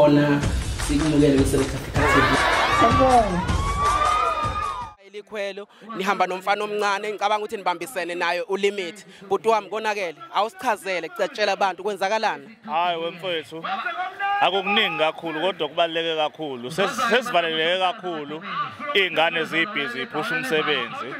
Sawubona, sikumukele kwi-Select Africa TV. Sawubona. Likhwelo nihamba nomfana omncane, ngicabanga ukuthi nibambisene naye uLimit. Bhuti wami konakele, awusichazele, cetshela abantu kwenzakalani? Hayi wemfowethu, akukuningi kakhulu kodwa kubaluleke kakhulu. Sesivaleleke kakhulu, iy'ngane zibhizi ziphusha umsebenzi.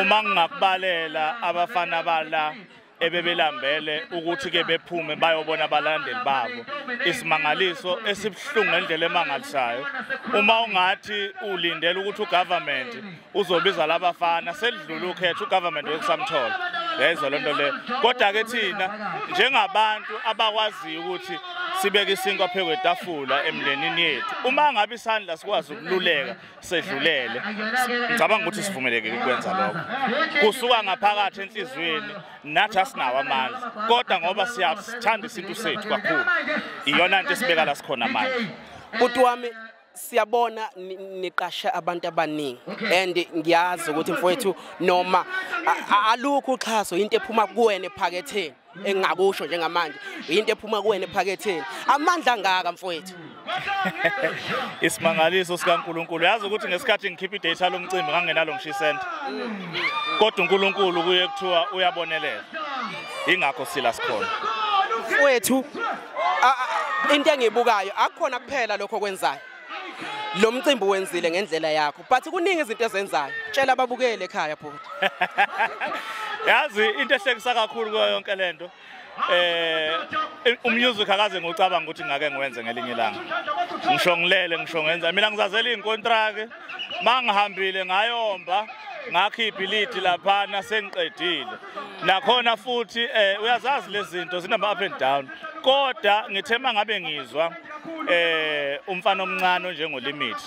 Uma ngingakubalela abafana bala ebebelambele ukuthi ke bephume bayobona abalandeli babo, isimangaliso esibuhlungu ngendlela emangalisayo. Uma ungathi ulindele ukuthi ugovernment uzobiza labafana, selidlule ukhetho, ugovernment yokusamthola yayizwa lento le. Kodwa ke thina njengabantu abakwaziyo ukuthi sibeke isinkwa phezu kwetafula emndenini yethu, uma ngabe isandla sikwazi ukululeka sedlulele, ngicabanga ukuthi sivumelekile ukwenza lokho. Kusuka ngaphakathi enhliziyweni, nathi asinawo amandla, kodwa ngoba siyasithanda isintu sethu kakhulu, iyona into esibeka la sikhona manje. Bhuti wami, siyabona niqashe abantu abaningi and ngiyazi ukuthi mfowethu noma alukho uxhaso, into ephuma kuwena ephaketheni, engingakusho njengamanje into ephuma kuwena ephaketheni. Amandla angaka mfowethu. Isimangaliso sikaNkulunkulu. Yazi ukuthi ngesikhathi ngikhipha idata lomcimbi ngangenalo ngisho isenti, kodwa uNkulunkulu kuye kuthiwa uyabonelela, ingakho sila sikhona mfowethu. Into engiyibukayo akukhona kuphela lokho okwenzayo, lo mcimbi wenzile ngendlela yakho, but kuningi izinto ezenzayo. Tshela ababukele ekhaya bhuti. Yazi into ehlekisa kakhulu kuyo yonke lento, umusic akaze ngicabanga ukuthi ngake ngiwenze ngelinye ilanga. Ngisho ngilele, ngisho ngenza, mina ngizazela inkontraki, mangihambile ngayomba ngakhipha ilidi laphana sengiqedile. Nakhona futhi uyazazi lezi zinto zinama up and down, kodwa ngithe mangabe ngizwa umfana omncane njengoLimit,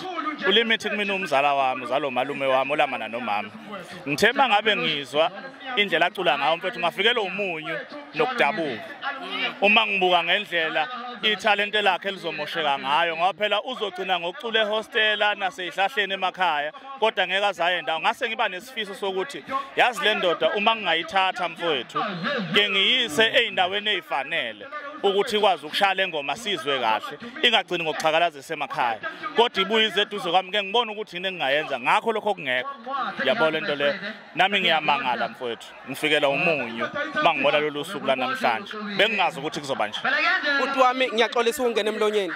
uLimit kumina umzala wami, uzalo malume wami olamana nomama. Ngithe mangabe ngizwa indlela acula ngayo mfethu, ngafikela umunyu nokudabuka uma ngibuka ngendlela ithalente lakhe lizomosheka ngayo, ngoba phela uzogcina ngokucula ehostela naseyihlahleni emakhaya, kodwa ngeke azaye ndawo. Ngase ngiba nesifiso sokuthi yazi le ndoda uma ngingayithatha mfowethu ke ngiyise ey'ndaweni ey'fanele ukuthi ikwazi ukushaya le ngoma sizwe kahle, ingagcini ngokuxhakalazisa emakhaya, kodwa ibuye ize eduze kwami ke ngibone ukuthi yini engingayenza ngakho lokho okungekho. Yabo le nto le, nami ngiyamangala mfowethu, ngifikela umunyu uma ngibona lolu suku lanamhlanje, bengingazi ukuthi kuzoba nje. Bhuti wami, ngiyaxolisa ukungena emlonyeni.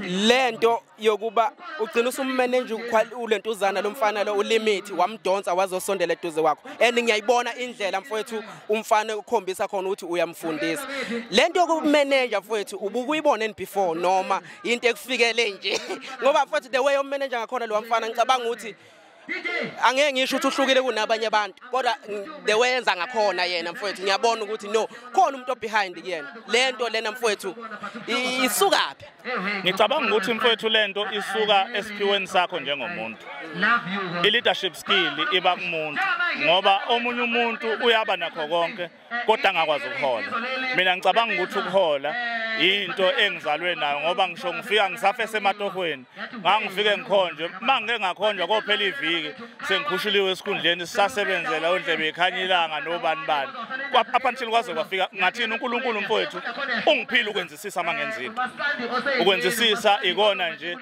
Lento yokuba ugcina usummanage ulentuzana lomfana lo uLimit, wamdonsa wazosondela eduze kwakho, and ngiyayibona indlela mfowethu umfana ukhombisa khona ukuthi uyamfundisa. Lento yokumanage mfowethu ubukuyibona before noma into ekufikele nje? Ngoba mfowethu the way omanager ngakhona lo mfana, ngicabanga ukuthi angeke ngisho ukuthi uhlukile kunabanye abantu, kodwa the way yenza ngakhona yena mfowethu, ngiyabona ukuthi no, khona umuntu behind kuyena. Lento lena mfowethu isukaphi? Ngicabanga ukuthi mfowethu lento isuka esiphiweni sakho njengomuntu. I-leadership skill iba kumuntu, ngoba omunye umuntu uyaba nakho konke kodwa angakwazi ukuhola. Mina ngicabanga ukuthi ukuhola into engizalwe nayo, ngoba ngisho ngifika ngisafese ematohweni, ngangifike ngikhonjwe, mangike ngakhonjwa kophela iviki sengikhushiliwe esikhundleni, sisasebenzela ondlebe ikhanya ilanga nobani bani, up until kwaze kwafika ngathini uNkulunkulu mfowethu ungiphile ukwenzisisa mangenza into. Ukwenzisisa ikona nje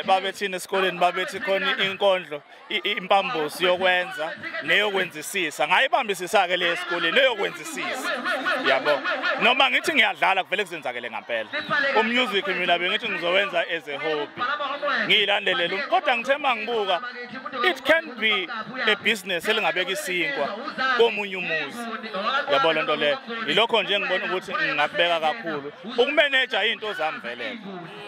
babethini esikoleni, babethi khona inkondlo impambosi yokwenza neyokwenzisisa. Ngayibambisisa ke le esikoleni neyokwenzisisa, yabo. Noma ngithi ngiyadlala kuvele kuzenzakele ngempela. Umusic mina bengithi ngizowenza as a hobby, ngiyilandelele, kodwa ngithe mangibuka it can be a business elingabeka isinkwa komunye umuzi, yabo lento le. Yilokho nje ngibona ukuthi ngingakubeka kakhulu ukumanage into zami vele,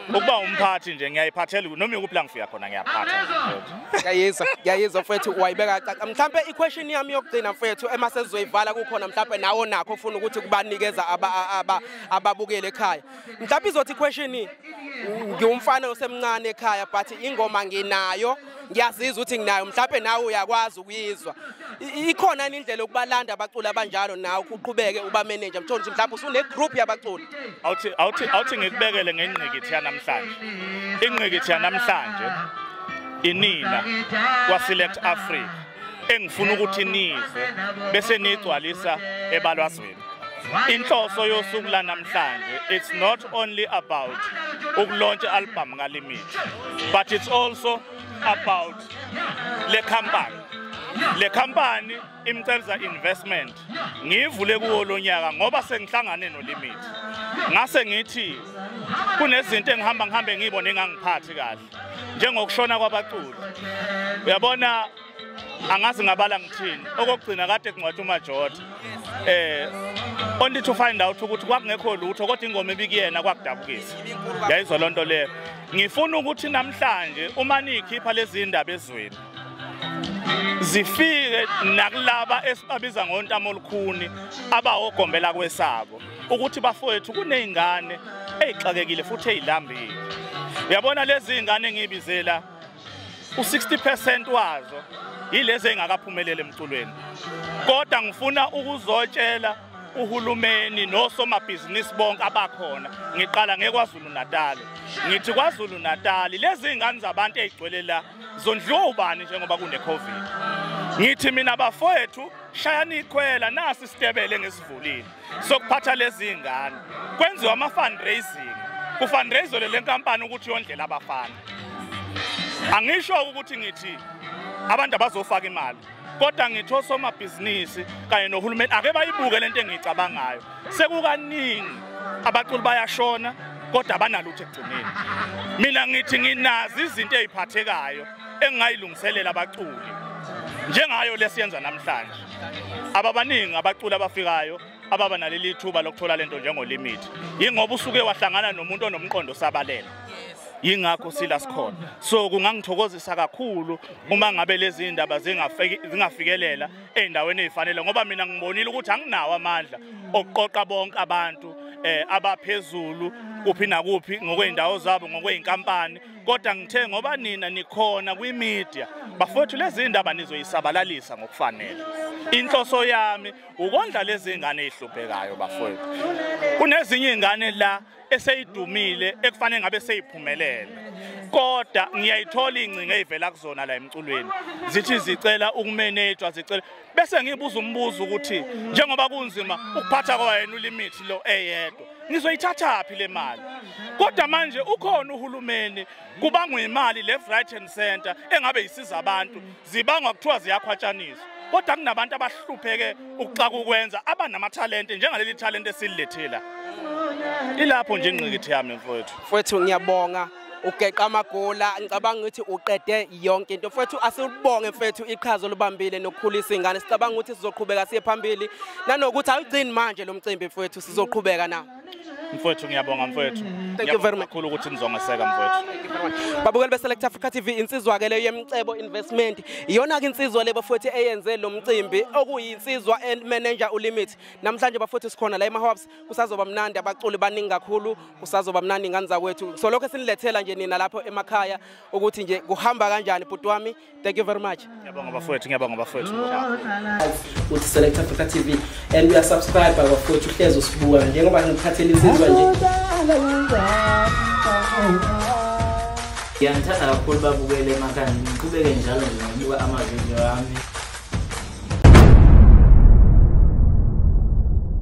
ukuba umphathi nje ngiyayiphathela noma ikuphi la ngifika khona ngiyaphatha. Ngiyayizwa, ngiyayizwa mfowethu, wayibeka caca. Mhlambe iquestion yami yokugcina mfowethu emasezoyivala kukhona mhlambe nawo nakho ufuna ukuthi kubanikeza ababukele ekhaya. Mhlambe izothi question, ngiwumfana osemncane ekhaya but ingoma nginayo, ngiyazizwa ukuthi nginayo, mhlambe nawe uyakwazi ukuyizwa. Ikhona indlela yokubalanda abaculi abanjalo nawe uqhubeke uba manager, mthole ukuthi mhlambe usune group yabaculi? Awuthi ngikubekele ngengqikithi yanamhlanje. Ingqikithi yanamhlanje inina kwa Select Africa engifuna ukuthi nizwe bese nigcwalisa ebalwazweni. Inhloso yosuku la namhlanje, it's not only about ukulaunch album kaLimit, but it's also about le company. Le company Imcebza Investment ngiyivule kuwo lo nyaka ngoba sengihlangane noLimit. Ngase ngithi kunezinto engihamba ngihambe ngiyibone engangiphathi kahle, njengokushona kwabaculi. Uyabona, angazi ngabala ngithini. Okokugcina kade kungcwatshwa uMajotha, only to find out ukuthi kwakungekho lutho, kodwa ingoma ebikuyena kwakudabukisa. Yayizwa lonto leyo. Ngifuna ukuthi namhlanje uma niyikhipha lezi ndaba ezweni, zifike nakulaba esibabiza ngontamo olukhuni abawogombela kwesabo, ukuthi bafowethu kuney'ngane ey'xakekile futhi ey'lambile. Uyabona lezi y'ngane engiyibizela, u-60% wazo yilezi ey'ngakaphumeleli emculweni. Kodwa ngifuna ukuzotshela uhulumeni nosomabhizinisi bonke abakhona, ngiqala ngeKwaZulu Natal. Ngithi KwaZulu Natal lezi y'ngane zabantu ey'gcwele la zondliwa ubani njengoba kune-COVID? Ngithi mina bafowethu, shayani ikhwela, nasi isitebele ngesivulile sokuphatha lezi y'ngane. Kwenziwa ama-fundraising, kufundraiselwe le nkampani ukuthi yondlela abafana. Angisho ukuthi ngithi abantu abazofaka imali, kodwa ngithi osomabhizinisi kanye nohulumeni ake bayibuke lento engiyicabangayo. Sekukaningi abaculi bayashona kodwa abanalutho ekugcineni. Mina ngithi nginazi izinto ey'phathekayo engingayilungiselela abaculi njengayo lesiyenza namhlanje. Ababaningi abaculi abafikayo ababa naleli thuba lokuthola lento njengoLimit, yingoba usuke wahlangana nomuntu onomqondo sabalela. Yingakho sila sikhona. So kungangithokozisa kakhulu uma ngabe lezi indaba zingafikelela ey'ndaweni ey'fanele, ngoba mina ngibonile ukuthi anginawo amandla okuqoqa bonke abantu abaphezulu kuphi nakuphi ngokwey'ndawo zabo, ngokwey'nkampani. Kodwa ngithe ngoba nina nikhona kwi-media, bafowethu, lezi ndaba nizoyisabalalisa ngokufanele. Inhloso yami ukondla lezi ngane ey'hluphekayo bafowethu. Kunezinye iy'ngane la eseyidumile ekufanele ngabe seyiphumelele, kodwa ngiyayithola ingcingo ey'vela kuzona la emculweni, zithi zicela ukumanejwa, zicela. Bese ngibuza umbuzo ukuthi njengoba kunzima ukuphatha kwayena uLimit lo eyedwa, ngizoyithathaphi le mali? Kodwa manje ukhona uhulumeni, kubangwa imali left, right and center engabe isiza abantu, zibangwa kuthiwa ziyakhwatshaniswa, kodwa kunabantu abahlupheke ukuxaka ukwenza, abanamathalente njengaleli talente esililethela. Ilapho nje ingqikithi yami mfowethu. Mfowethu ngiyabonga, ugeqa amagula, ngicabanga ukuthi uqede yonke into. Mfowethu asibonge mfowethu iqhaza olubambile nokukhulisa ingane. Sicabanga ukuthi sizoqhubeka siye phambili, nanokuthi awugcini manje lo mcimbi mfowethu, sizoqhubeka na. Mfowethu ngiyabonga mfowethu. Thank you very much. Kakhulu ukuthi nizongeseka mfowethu. Babukeli beSelect Africa TV, insizwa ke leyo yeMcebo Investment. Iyona ke insizwa le bafowethu eyenze lo mcimbi, okuyinsizwa manager uLimit. Namhlanje bafowethu sikhona la emaHops, kusazoba mnandi, abaculi baningi kakhulu, kusazoba mnandi ingane zakwethu. So lokho sinilethela nje nina lapho emakhaya ukuthi nje kuhamba kanjani bhuti wami. Thank you very much. Ngiyabonga bafowethu, ngiyabonga bafowethu. Uthi Select Africa TV and we are subscribe bafowethu, hlezi usibuka njengoba ngikhathele insizwa nje. Ngiyanithanda kakhulu babukele emakhaya, ngiqhubeke njalo nje ngokubuka amavidiyo ami.